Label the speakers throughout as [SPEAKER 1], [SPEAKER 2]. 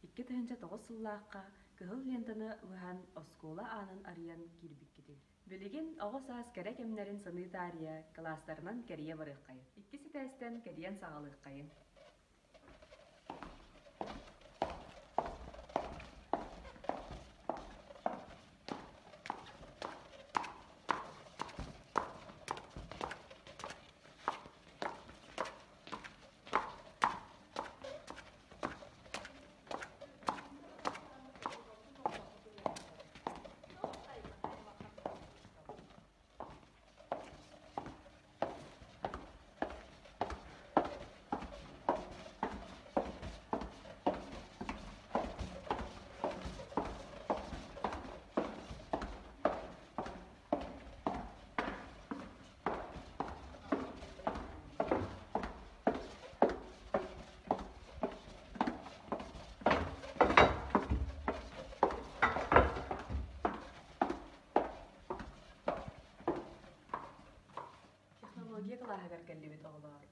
[SPEAKER 1] 2009 сыллаахха кыһыл лентаны быһан оскуола аанын арыйан киирбиккитий. Билигин оҕо саас кэрэ кэмнэрин саныы таарыйа кылаастарынан кэрийэ барыаххайын. Иккис этээстэн кэрийэн саҕалыаххайын. Технология кылааһыгар кэллибит оҕолоор.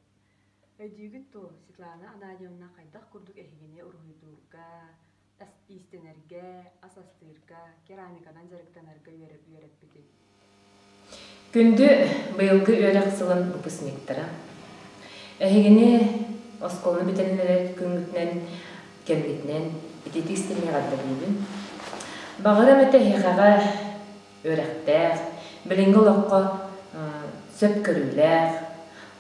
[SPEAKER 1] Өйдүүгүт дуо, Светлана Ананьевна хайдах курдук эһигини уруһуйдуурга, иистэнэргэ, ас астыырга, керамиканан дьарыктанарга үөрэппитин?
[SPEAKER 2] Күндү быйылгы үөрэх сылын выпускниктара! Эһигини оскуоланы бүтэрэн эрэр күҥҥүтүнэн, кэмҥитинэн ититик истиҥ эҕэрдэлиибин. Баҕарыам этэ эһиэхэҕэ үөрэхтээх, билиҥҥи олоххо сөп көрүүлээх,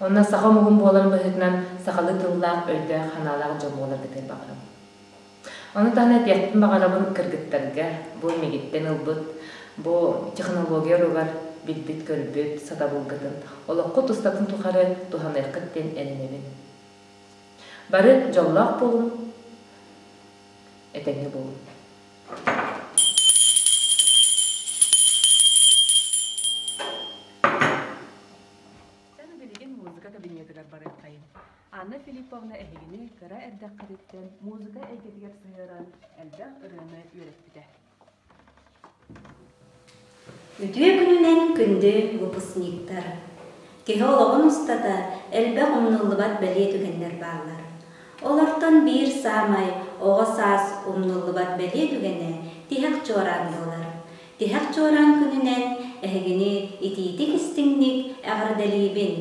[SPEAKER 2] уонна саха омугун буоларын быһыытынан сахалыы тыллаах, өйдөөх-санаалаах дьон буоларгытыгар баҕарабын. Ону таһынан этиэхпин баҕарабын кыргыттарга бу мигиттэн ылбыт бу технология уругар билбит-көрбүт сатабылгытын олоххут устатын тухары туһаныаххыт диэн эрэнэбин. Бары дьоллоох буолуҥ, этэҥҥэ буолуҥ.
[SPEAKER 1] Эн билигин музыка кабинетыгар барыаххайын. Анна Филипповна эһигини кыра эрдэххититтэн музыка эйгэтигэр сыһыаран элбэх ырыаны үөрэппитэ.
[SPEAKER 3] Үтүө күнүнэн күндү выпускниктар! Киһи олоҕун устата элбэх умнуллубат бэлиэ түгэннэр бааллар. Олортон биир саамай оҕо саас умнуллубат бэлиэ түгэнэ тиһэх чуораан буолар. Тиһэх чуораан күнүнэн эһигини итиитик-истиҥник эҕэрдэлиибин!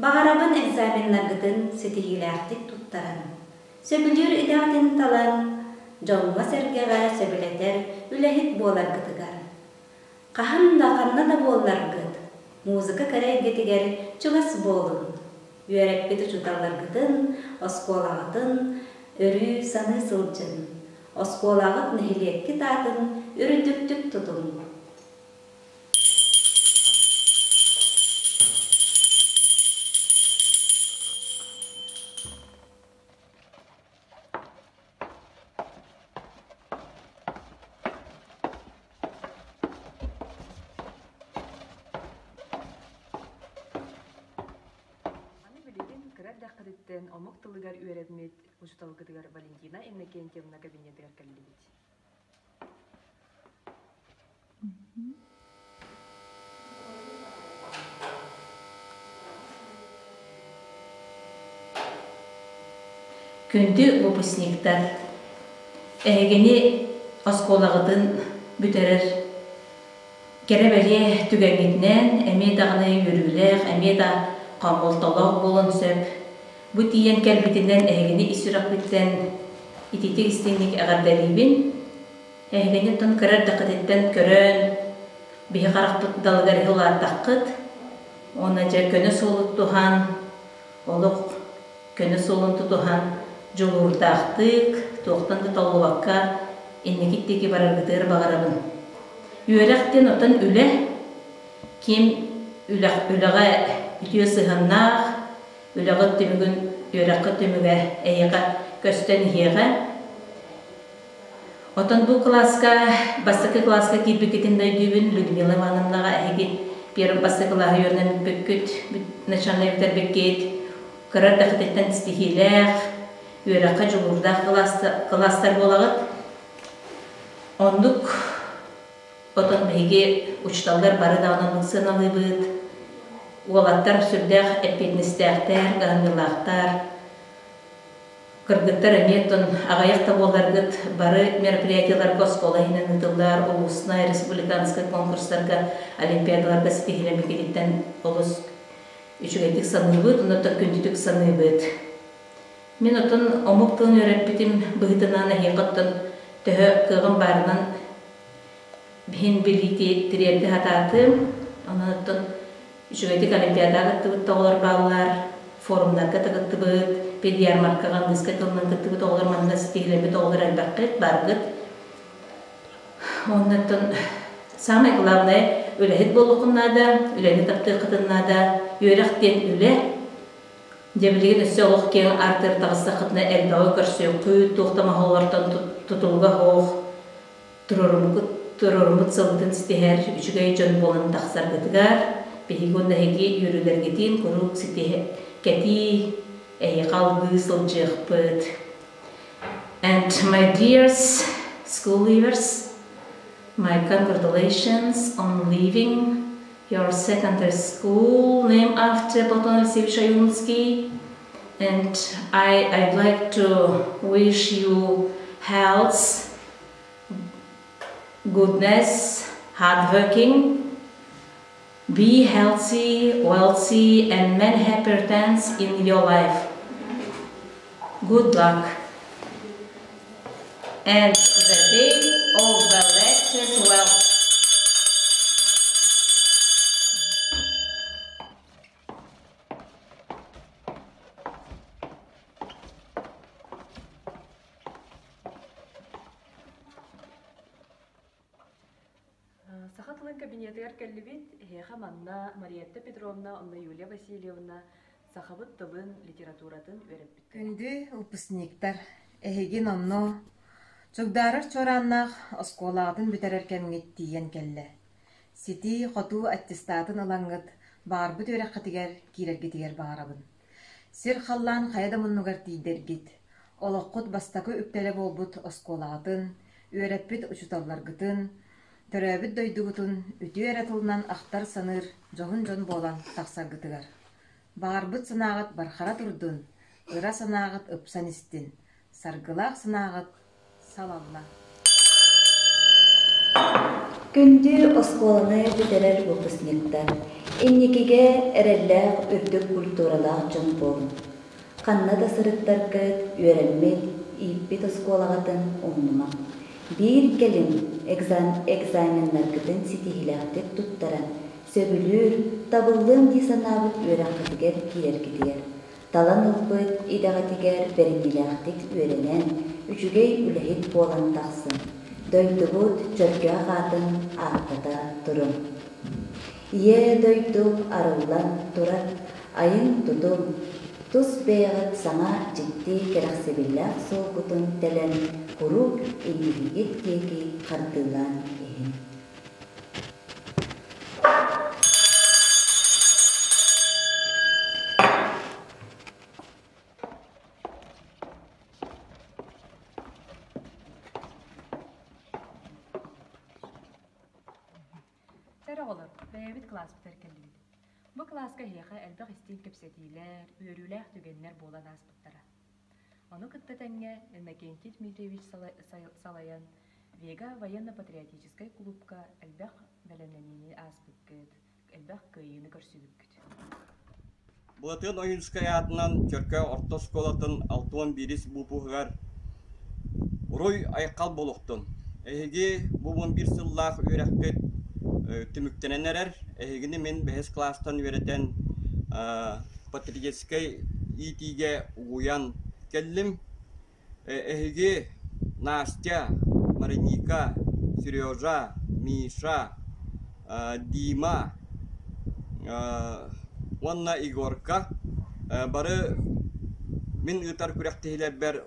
[SPEAKER 3] Баҕарабын экзаменнаргытын ситиһиилээхтик туттаран, сөбүлүүр идэҕитин талан, дьоҥҥо-сэргэҕэ сөбүлэтэр үлэһит буоларгытыгар. Хаһан да ханна да буолларгыт, музыка кэрэ эйгэтигэр чугас буолуҥ. Үөрэппит учууталларгытын, оскуолаҕытын өрүү саныы сылдьыҥ. Оскуолаҕыт нэһилиэккит аатын үрдүктүк тутуҥ.
[SPEAKER 1] Аны билигин кыра эрдэххититтэн омук тылыгар үөрэммит учууталгытыгар Валентина Иннокентьевна кабинетыгар кэллибит.
[SPEAKER 4] Күндү выпускниктар! Эһигини оскуолаҕытын бүтэрэр кэрэ-бэлиэ түгэҥҥитинэн эмиэ даҕаны үөрүүлээх, эмиэ да хомолтолоох буолуон сөп. Бу тиийэн кэлбитинэн эһигини ис сүрэхпиттэн итиитик истиҥник эҕэрдэлиибин. Эһигини оттон кыра эрдэххититтэн көрөн, биһи харахпыт далыгар иһэ улааттаххыт. Уонна дьэ көнө суолу тутуһан, олох көнө суолун тутуһан, дьулуурдаахтык, туохтан да толлубакка инники диэки бараргытыгар баҕарабын. Үөрэх диэн оттон үлэ, ким үлэх, үлэҕэ үтүө сыһыаннаах, үлэҕит түмүгүн, үөрэххит түмүгэ эйиэхэ көстөн иһиэҕэ. Оттон бу кылааска, бастакы кылааска киирбиккитин да өйдүүбүн, Людмила Ивановнаҕа эһиги первый бастакы кылааһы үөрэнэн бүппүккүт, начальнай бүтэрбиккит, кыра эрдэххититтэн ситиһиилээх, үөрэххэ дьулуурдаах кылаастар буолаҕыт. Оннук отон биһиги учууталлар бары даҕаны оннук сыаналыыбыт. Уолаттар сүрдээх эппиэтинэстээхтэр, кыһамньылаахтар. Кыргыттар эмиэ оттон аҕыйах да буолларгыт бары мероприятиеларга оскуола иһинэн ыытыллар улууснай, республиканскай конкурстарга, олимпиадаларга ситиһиилэммиккититтэн олус үчүгэйдик саныыбыт, оннуттан күндүтүк саныыбыт. Мин оттон омук тылын үөрэппитим быһыытынан эһиэхэ оттон төһө кыаҕым баарынан биһин билии тириэрдэ сатаатым. Онон оттон үчүгэйдик олимпиадаҕа кыттыбыт да оҕолор бааллар, форумнарга да кыттыбыт, педиармаркаҕа английскай тылынан кыттыбыт оҕолор манна ситиһиилэммит оҕолор элбэххит, баргыт. Уонна оттон самое главное үлэһит буолуоххун наада, үлэни таптыаххытын наада, үөрэх диэн үлэ. Дьэ билигин өссө олох киэҥ аартыгар таҕыстаххытына элбэҕи көрсүөххүт, туох да моһоллортон тутулуга суох туруоруммут сылбытын ситиһэр үчүгэй дьон буолан тахсаргытыгар биһиги уонна эһиги үөрүүлэргитин куруук ситиһэ кэтии, эһиэхэ алгыы сылдьыахпыт. And my dears school leavers, my congratulations on leaving your secondary school named after Platon Alexeyevich Ayunsky. And I'd like to wish you health, goodness, hardworking, be healthy, wealthy, and many happy times in your life. Good luck. And the day of the lectures well.
[SPEAKER 1] Саха тылын кабинетыгар кэллибит. Эһиэхэ манна Мариетта Петровна уонна Юлия Васильевна сахабыт тылын, литературатын үөрэппиттэрэ.
[SPEAKER 5] Күндү выпускниктар, эһиги номнуо Чугдаарар чуорааннаах оскуолаҕытын бүтэрэр кэмҥит тиийэн кэллэ. Ситии-хотуу аттестатын ылаҥҥыт, баҕарбыт үөрэххитигэр киирэргитигэр баҕарабын. Сир-халлаан хайа да муннугар тиийдэргит, олоххут бастакы үктэлэ буолбут оскуолаҕытын, үөрэппит учууталларгытын, төрөөбүт дойдугутун үтүө эрэ тылынан ахтар-саныыр дьоһун дьон буолан тахсаргытыгар. Баҕарбыт санааҕыт бархара турдун, ыра санааҕыт ыпсан истин, саргылаах санааҕыт салалла.
[SPEAKER 3] Күндү оскуоланы бүтэрэр выпускниктар, инникигэ эрэллээх үрдүк культуралаах дьон буолуҥ. Ханна да сырыттаргыт, үөрэммит, ииппит оскуолаҕытын умнумаҥ. Биир кэлим экзаменнаргытын ситиһиилээхтик туттаран, сөбүлүүр, табыллыам дии санаабыт үөрэххитигэр киирэргитигэр Талан ылбыт идэҕитигэр бэриниилээхтик үөрэнэн, үчүгэй үлэһит буолан тахсыҥ, дойдубут чөркөөх аатын ааттата туруҥ. Ийэ дойду арыллан турар айыҥ-тутуҥ, тус бэйэҕит саҥа дьикти кэрэхсэбиллээх суолгутун тэлэн куруук иннигигит диэки хардыылаан иһиҥ.
[SPEAKER 1] Эр оҕолор, бэйэбит кылааспытыгар кэллибит. Бу кылааска эһиэхэ элбэх истиҥ кэпсэтиилэр, үөрүүлээх түгэннэр буолан ааспыттара. Ону кытта тэҥҥэ Иннокентий Дмитриевич салайан Вега военно-патриотическай кулуупка элбэх бэлэмнэниини ааспыккыт, элбэх кыайыыны көрсүбүккүт.
[SPEAKER 6] Былатыан Ойуунускай аатынан Чөркөөх орто оскуолатын 61-ис выпуһугар Уруй-айхал буолуохтун! Эһиги бу 11 сыллаах үөрэххит түмүктэнэн эрэр. Эһигини мин бэһис кылаастан үөрэтэн патриотическай иитиигэ угуйан кэллим. Эһиги Настя, Мариника, Сережа, Миша, Дима уонна Егорка бары мин ыытар күрэхтэһиилэрбэр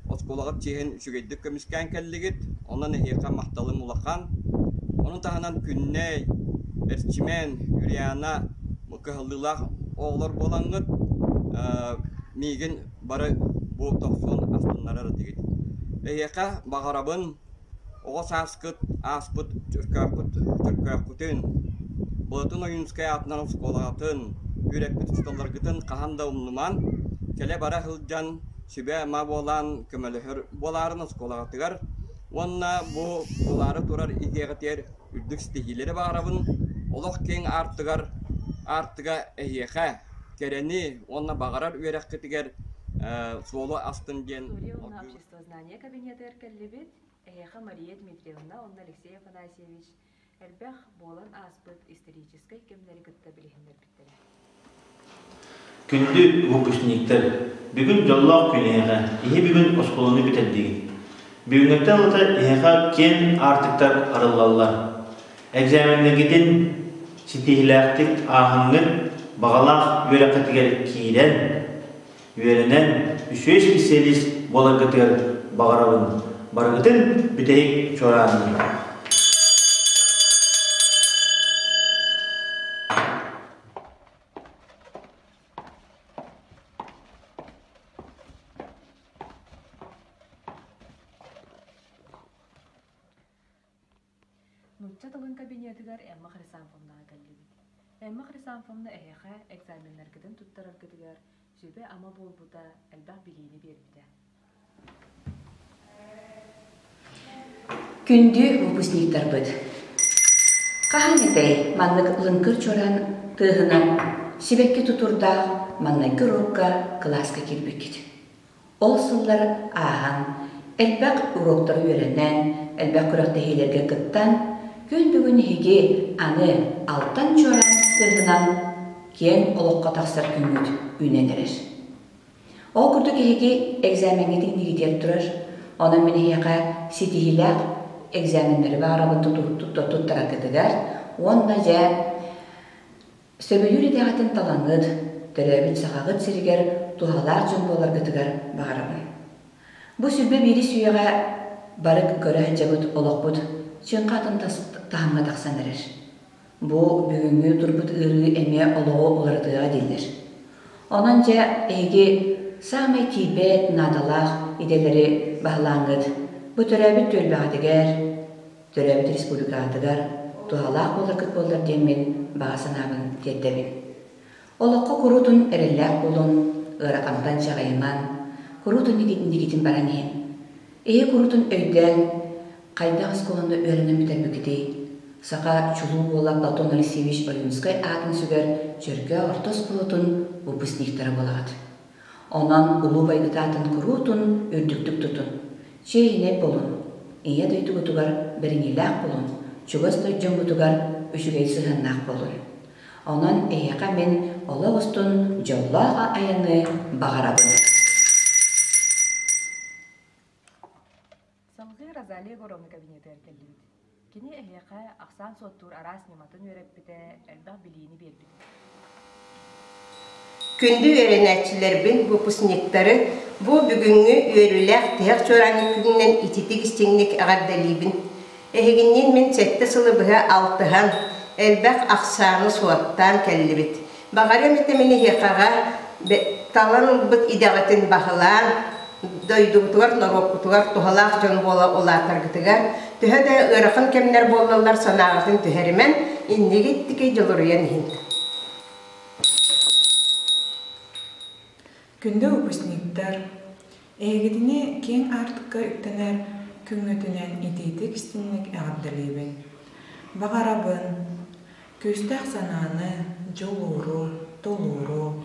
[SPEAKER 6] Оскуолаҕыт чиэһин үчүгэйдик көмүскээн кэллигит, онон эһиэхэ махталым улахан. Ону таһынан Күннэй, Эрчимэн, Юриана кыһаллыылаах оҕолор буолаҥҥыт, миигин бары бу тохсун астыннарар этигит. Эһиэхэ баҕарабын Оҕо сааскыт ааспыт Чөркөөххүтүн, Былатын Ойуунускай аатынан оскуолаҕытын, үөрэппит учууталларгытын хаһан да умнумаҥ, кэлэ-бара сылдьан. сүбэ-ама буолан көмөлөһөр буолаарын оскуолаҕытыгар уонна бу буолаары турар идиэҕитигэр үрдүк ситиһиилэри баҕарабын. Олох киэҥ аартыгар аартыга эһиэхэ кэрэни уонна баҕарар үөрэххитигэр суолу астын диэн
[SPEAKER 1] История уонна обществознание кабинетыгар кэллибит. Эһиэхэ Мария Дмитриевна уонна Алексей Афанасьевич элбэх буолан ааспыт историческай кэмнэри кытта билиһиннэрбиттэрэ.
[SPEAKER 7] Күндү выпускниктар, бүгүн дьоллоох күн эһиэхэ, иһи бүгүн оскуоланы бүтэрдигит. Бүгүҥҥүттэн ылата эһиэхэ киэҥ аартыктар арыллаллар. Экзаменнаргытын ситиһиилээхтик ааһаҥҥыт, баҕалаах үөрэххитигэр киирэн, үөрэнэн, үчүгэй специалист буоларгытыгар баҕарабын. Барыгытын бүтэһик чуорааннар.
[SPEAKER 1] Нуучча тылын кабинетыгар Эмма Хрисанфовнаҕа кэллибит. Эмма Хрисанфовна эһиэхэ экзаменнаргытын туттараргытыгар сүбэ-ама буолбута, элбэх билиини биэрбитэ.
[SPEAKER 8] Күндү выпускниктарбыт! Хаһан этэй маннык лыҥкыр чуораан тыаһынан сибэкки тутурдаах маҥнайгы уруокка кылааска киирбиккит. Ол сыллар ааһан, элбэх уруоктары үөрэнэн, элбэх күрэхтэһиилэргэ кыттан, күн бүгүн эһиги аны алтан чуораан тыаһынан киэҥ олоххо тахсар күҥҥүт үүнэн эрэр. Ол курдук эһиги экзамеҥҥытын иннигитигэр турар, онон мин эһиэхэ ситиһиилээх экзаменнары баҕарабын туттараргытыгар уонна дьэ Сөбүлүүр идэҕитин талаҥҥыт, төрөөбүт Сахаҕыт сиригэр туһалаах дьон буоларгытыгар баҕарабын. Бу 21 үйэҕэ бары көрө сылдьабыт олохпут чыҥха атын таһымҥа тахсан эрэр. Бу бүгүҥҥү турбут ыарыы эмиэ олоҕу уларытыаҕа дииллэр. Онон дьэ эһиги саамай тиийбэт наадалаах идэлэри баһылааҥҥыт, бу төрөөбүт түөлбэҕитигэр, төрөөбүт республикаҕытыгар туһалаах буоларгыт буоллар диэммин баҕа санаабын тиэрдэбин. Олоххо куруутун эрэллээх буолуҥ, ыарахантан чаҕыйымаҥ, куруутун инникитин баран иһин. Эһи куруутун өйдөөн, хайдах оскуоланы үөрэнэн бүтэрбиккитий? Саха чулуу уола Платон Алексеевич Ойуунскай аатын сүгэр Чөркөөх орто оскуолатын выпускниктара буолаҕыт. Онон улуу убайгыт аатын куруутун үрдүктүк тутун, чиэһинэй буолун, Ийэ дойдугутугар бэриниилээх буолун, чугас да дьоҥҥутугар үчүгэй сыһыаннаах буолун. Онон эһиэхэ мин олох устун дьоллоох айаны баҕарабын.
[SPEAKER 1] Салгыы Розалия Егоровна кабинетыгар кэллибит. Кини эһиэхэ ахсаан суоттуур араас ньыматын үөрэппитэ, элбэх билиини биэрбитэ.
[SPEAKER 9] Күндү үөрэнээччилэрбин, выпускниктары бу бүгүҥҥү үөрүүлээх тиһэх чуораанньык күнүнэн ититик-истиҥник эҕэрдэлиибин. Эһигинниин мин сэттэ сылы быһа алтыһан, элбэх ахсааны суоттаан кэллибит. Баҕарыам этэ мин эһиэхэҕэ талан ылбыт идэҕитин баһылаан, дойдубутугар, норуоппутугар туһалаах дьон буола улаатаргытыгар, төһө да ыарахан кэмнэр буоллаллар санааҕытын түһэримэн, иннигит дьулуруйан иһин.
[SPEAKER 10] Күндү выпускниктар, эһигитини киэҥ аартыкка үктэнэр күҥҥүтүнэн итиитик-истиҥник эҕэрдэлиибин. Баҕарабын, күүстээх санааны, дьулууру, тулууру,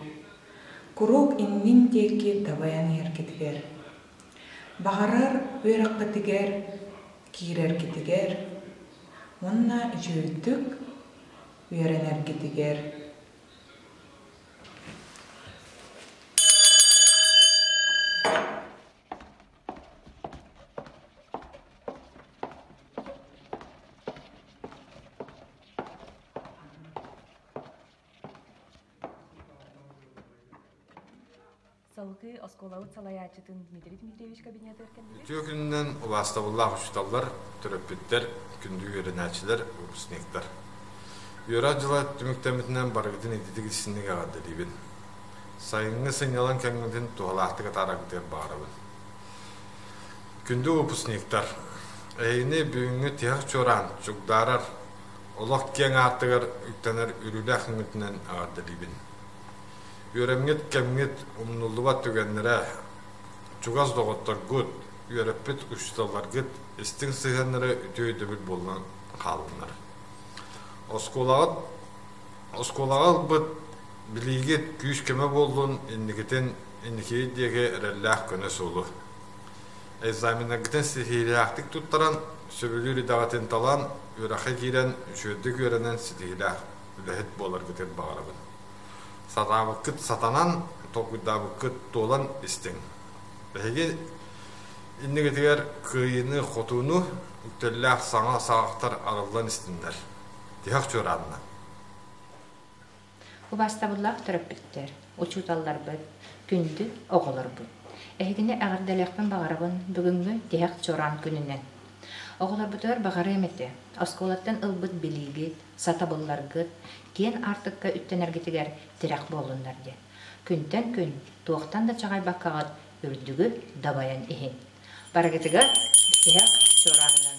[SPEAKER 10] куруук иннин диэки дабайан иһэргитигэр, баҕарар үөрэххитигэр киирэргитигэр уонна үчүгэйдик үөрэнэргитигэр.
[SPEAKER 1] Салгыы оскуолабыт салайааччытын Дмитрий Дмитриевич кабинетыгар кэллибит.
[SPEAKER 11] Үтүө күнүнэн убаастабыллаах учууталлар, төрөппүттэр, күндү үөрэнээччилэр, выпускниктар. Үөрэх дьыла түмүктэммитинэн барыгытын ититик истинник эҕэрдэлиибин. Сайыҥҥы сынньалаҥ кэмҥитин туһалаахтык атаараргытыгар баҕарабын. Күндү выпускниктар, эһигини бүгүҥҥү тиһэх чуораан чугдаарар олох киэҥ аартыгар үктэнэр үрүүлээх күҥҥүтүнэн эҕэрдэлиибин. Үөрэммит кэмҥит умнуллубат түгэннэрэ, Чугас доҕотторгут, үөрэппит учууталларгыт истиҥ сыһыаннара үтүө өйдөбүл буолан хааллыннар. Оскуолаҕыт оскуолаҕа ылбыт билиигит күүс-көмө буоллун, инникитин инникигит диэки эрэллээх көнө суолу. Экзаменнаргытын ситиһиилээхтик туттаран, сөбүлүүр идэҕитин талан, үөрэххэ киирэн, үчүгэйдик үөрэнэн ситиһиилээх үлэһит буоларгытын баҕарабын. Сатаабыккыт сатанан, толкуйдаабыккыт туолан истиҥ. Эһиги иннигитигэр кыайыыны-хотууну үктэллээх саҥа саҕахтар арыллан истиннэр. Тиһэх чуораанна.
[SPEAKER 2] Убаастабыллаах төрөппүттэр, учууталларбыт, күндү оҕолорбут! Эһигини эҕэрдэлиэхпин баҕарабын бүгүҥҥү тиһэх чуораан күнүнэн. Оҕолорбутугар баҕарыам этэ, оскуолаттан ылбыт билиигит, сатабылларгыт киэн аартыкка үктэнэргитигэр тирэх буоллуннар диэн. Күнтэн күн туохтан да чаҕайбаккаҕыт үрдүгү дабайан иһин. Барыгытыгар тиһэх чуораанынан.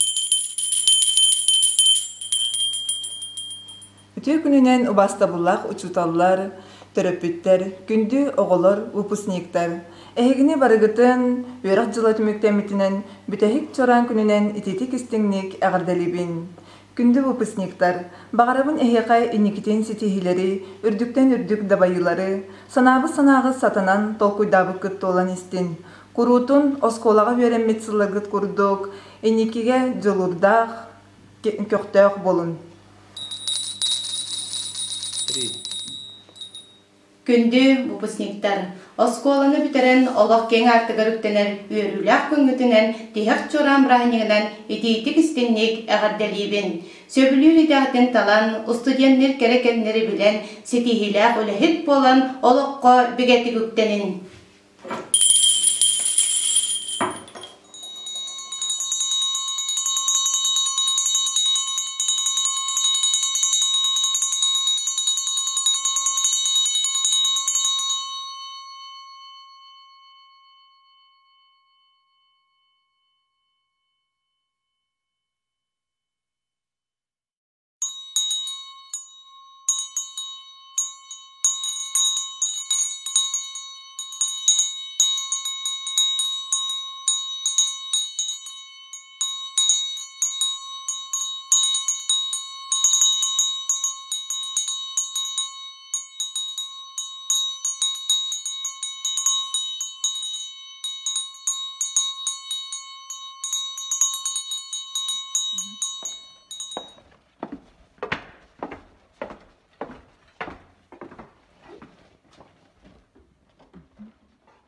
[SPEAKER 12] Үтүө күнүнэн убаастабыллаах учууталлар, төрөппүттэр, күндү оҕолор, выпускниктар! Эһигини барыгытын үөрэх дьыла түмүктэммитинэн бүтэһик чораан күнүнэн итиитик истиҥник эҕэрдэлиибин! Күндү выпускниктар, баҕарабын эһиэхэ инникитин ситиһиилэри, үрдүктэн үрдүк дабайыылары, санаабыт санааҕыт сатанан толкуйдаабыккыт туолан истин. Куруутун оскуолаҕа үөрэммит сылларгыт курдук инникигэ дьулуурдаах, көхтөөх буолун.
[SPEAKER 13] Күндү выпускниктар, оскуоланы бүтэрэн олох киэҥ аартыгар үктэнэр үөрүүлээх күҥҥүтүнэн тиһэх чуораан бырааһынньыгынан итиитик-истиҥник эҕэрдэлиибин! Сөбүлүүр идэҕитин талан, устудьуоннар кэрэ кэмнэри билэн, ситиһиилээх үлэһит буолан олоххо бигэтик үктэнин!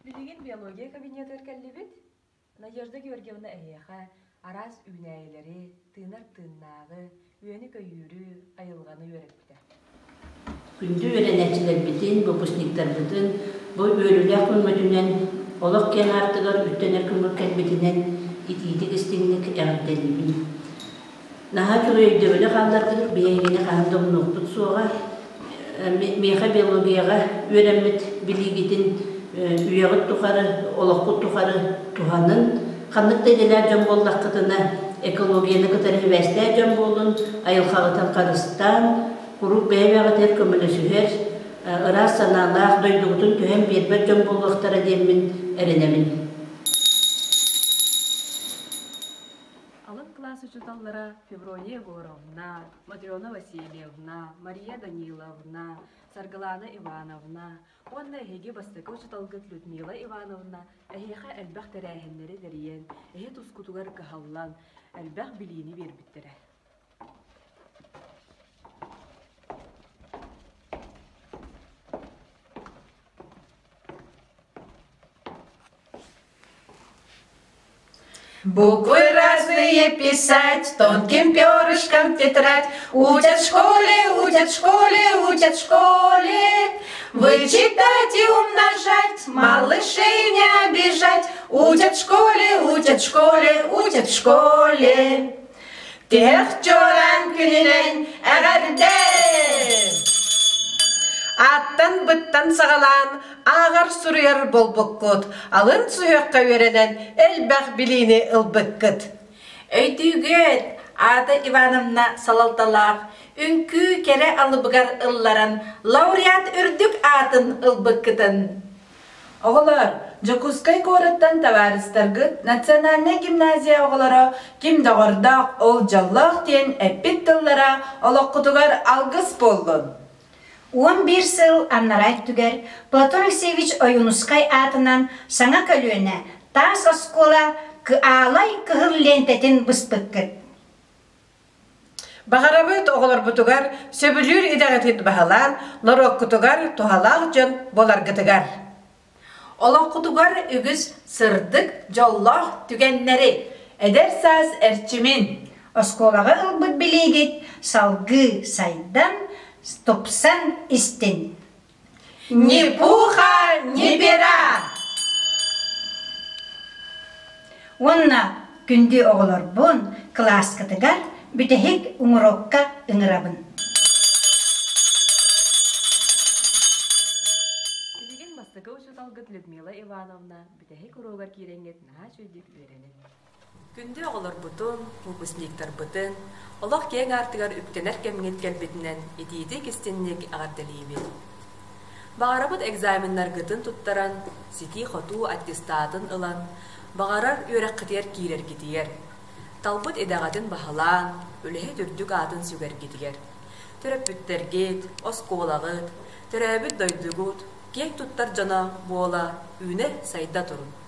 [SPEAKER 1] Билигин биология кабинетыгар кэллибит. Надежда Георгиевна эһиэхэ араас үүнээйилэри, тыынар тыыннааҕы, үөнү-көйүүрү, айылҕаны үөрэппитэ.
[SPEAKER 4] Күндү үөрэнээччилэрбитин, выпускниктарбытын бу үөрүүлээх күммүтүнэн, олох киэҥ аартыгар үктэнэр күҥҥүт кэлбитинэн итиитик-истиҥник эҕэрдэлиибин. Наһаа үчүгэй өйдөбүлү хааллардыгыт, биһигини хаһан да умнуохпут суоҕа. Миэхэ биологияҕа үөрэммит билиигитин үйэҕит тухары, олоххут тухары туһанын, ханнык да идэлээх дьон буоллаххытына, экологияны кытары сибээстээх дьон буолун, айылҕаҕытын харыстаан, куруук бэйэ-бэйэҕитигэр көмөлөсүһэр, ыраас санаалаах, дойдугутун түһэн биэрбэт дьон буолуохтара диэммин эрэнэбин.
[SPEAKER 1] Алын кылаас учууталлара Феврония Егоровна, Матрена Васильевна, Мария Даниловна, Саргылана Ивановна уонна эһиги бастакы учууталгыт Людмила Ивановна эһиэхэ элбэх тэрээһиннэри тэрийэн, эһи тускутугар кыһаллан, элбэх билиини биэрбиттэрэ.
[SPEAKER 14] Буквы разные писать, тонким перышком тетрадь. Учат в школе, учат в школе, учат в школе. Вычитать и умножать, малышей не обижать. Учат в школе, учат в школе, учат в школе. Тиһэх чуораан күнүнэн эҕэрдэ! Аттан быттан саҕалаан ааҕар суруйар буолбуккут, алын сүһүөххэ үөрэнэн элбэх билиини ылбыккыт.
[SPEAKER 15] Өйдүүгүөт, Ада Ивановна салалталаах үҥкүү кэрэ алыбыгар ылларан лауреат үрдүк аатын ылбыккытын.
[SPEAKER 14] Оҕолор, Дьокуускай куораттан табаарыстаргыт Национальнай гимназия оҕолоро ким доҕордоох, ол дьоллоох диэн эппит тыллара олоххутугар алгыс буоллун!
[SPEAKER 16] 11 сыл анараа өттүгэр Платон Алексеевич Ойуунускай аатынан саҥа көлүөнэ таас оскуола аалай кыһыл лиэнтэтин быспыккыт.
[SPEAKER 14] Баҕарабыт оҕолорбутугар сөбүлүүр идэҕитин баһылаан, норуоккутугар туһалаах дьон буоларгытыгар.
[SPEAKER 15] Олоххутугар үгүс сырдык, дьоллоох түгэннэри,
[SPEAKER 14] эдэр саас эрчимин,
[SPEAKER 16] Оскуолаҕа ылбыт билиигит салгыы сайдан, тупсан истин.
[SPEAKER 14] Ни пуха, ни пера!
[SPEAKER 16] Уонна күндү оҕолорбун кылааскытыгар бүтэһик уҥуруокка ыҥырабын.
[SPEAKER 1] Билигин бастакы учууталгыт Людмила Ивановна бүтэһик уруогар киирэҥҥит наһаа үчүгэйдик үөрэнин. Күндү оҕолорбутун, выпускниктарбытын олох киэҥ аартыгар үктэнэр кэмҥит кэлбитинэн итиитик-истинник эҕэрдэлиибит. Баҕарабыт экзаменнаргытын туттаран, ситии-хотуу аттестатын ылан, баҕарар үөрэххитигэр киирэргитигэр, талбыт идэҕитин баһылаан, үлэһит үрдүк аатын сүгэргитигэр, төрөппүттэргит, оскуолаҕыт, төрөөбүт дойдугут киэҥ туттар дьоно буола үүнэ-сайда турун!